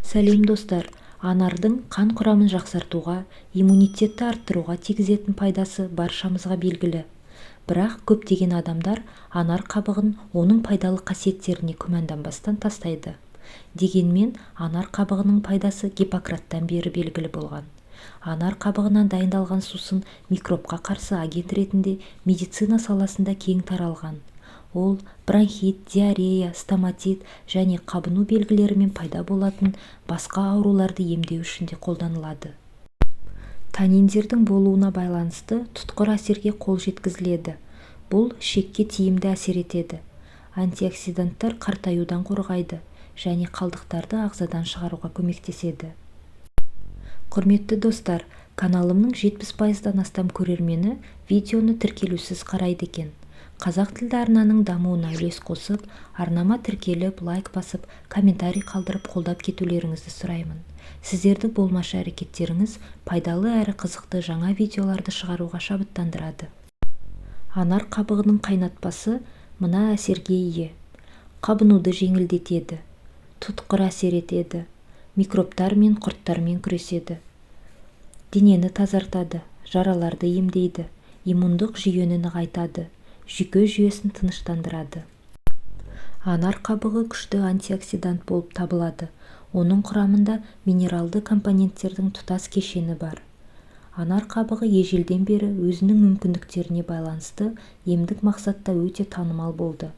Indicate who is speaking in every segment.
Speaker 1: Сәлем, достар! Анардың қан құрамын жақсартуға, иммунитетті арттыруға тигізетін пайдасы баршамызға белгілі. Бірақ көптеген адамдар анар қабығын оның пайдалы қасиеттеріне күмәнданбастан тастайды. Дегенмен анар қабығының пайдасы Гиппократтан бері белгілі болған. Анар қабығынан дайындалған сусын микробқа қарсы агент ретінде медицина саласында кең таралған. Ол бронхит, диарея, стоматит және қабыну белгілерімен пайда болатын басқа ауруларды емдеу үшін де қолданылады. Таниндердің болуына байланысты тұтқыр әсерге қол жеткізіледі. Бұл ішекке тиімді әсер етеді. Антиоксиданттар қартаюдан қорғайды және қалдықтарды ағзадан шығаруға көмектеседі. Құрметті достар, каналымның 70%-дан астам көрермені видеоны тіркелусіз қарайды екен. Қазақ тілді арнаның дамуына үлес қосып, арнама тіркеліп, лайк басып, комментарий қалдырып қолдап кетулеріңізді сұраймын. Сіздердің болмашы әрекеттеріңіз пайдалы әрі қызықты жаңа видеоларды шығаруға шабыттандырады. Анар қабығының қайнатпасы мына әсерге ие. Қабынуды жеңілдетеді, тұтқыр әсер етеді, микробтар мен құрттармен күреседі. Денені тазартады, жараларды емдейді, иммундық жүйені нығайтады, жүйке жүйесін тыныштандырады. Анар қабығы күшті антиоксидант болып табылады. Оның құрамында минералды компоненттердің тұтас кешені бар. Анар қабығы ежелден бері өзінің мүмкіндіктеріне байланысты емдік мақсатта өте танымал болды.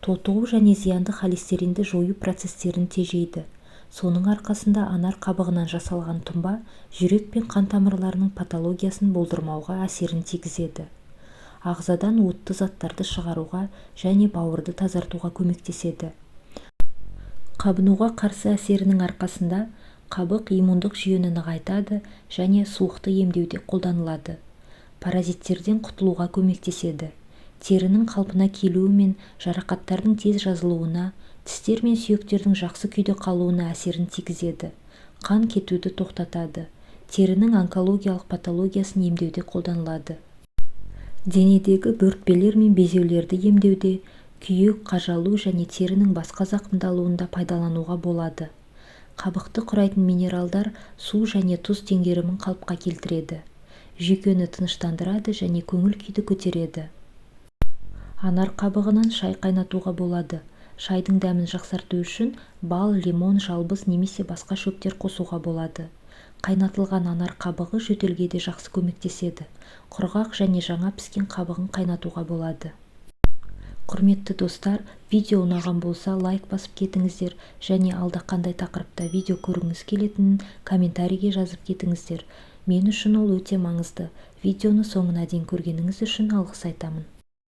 Speaker 1: Тотығу және зиянды холестеринді жою процестерін тежейді. Соның арқасында анар қабығынан жасалған тұнба жүрек пен қан тамырларының патологиясын болдырмауға әсерін тигізеді. Ағзадан уытты заттарды шығаруға және бауырды тазартуға көмектеседі. Қабынуға қарсы әсерінің арқасында қабық иммундық жүйені нығайтады және суықты емдеуде қолданылады. Паразиттерден құтылуға көмектеседі. Терінің қалпына келуі мен жарақаттардың тез жазылуына, тістер мен сүйектердің жақсы күйде қалуына әсерін тигізеді. Қан кетуді тоқтатады. Терінің онкологиялық патологиясын емдеуде қолданылады. Денедегі бөртпелер мен безеулерді емдеуде, күйік, қажалу және терінің басқа зақымдалуында пайдалануға болады. Қабықты құрайтын минералдар су және тұз теңгерімін қалыпқа келтіреді. Жүйкені тыныштандырады және көңіл күйді көтереді. Анар қабығынан шай қайнатуға болады. Шайдың дәмін жақсарту үшін бал, лимон, жалбыз немесе басқа шөптер қосуға болады. Қайнатылған анар қабығы жөтелге де жақсы көмектеседі. Құрғақ және жаңа піскен қабығын қайнатуға болады. Құрметті достар, видео ұнаған болса лайк басып кетіңіздер және алда қандай тақырыпта видео көргіңіз келетінін комментарийге жазып кетіңіздер. Мен үшін ол өте маңызды. Видеоны соңына дейін көргеніңіз үшін алғыс айтамын.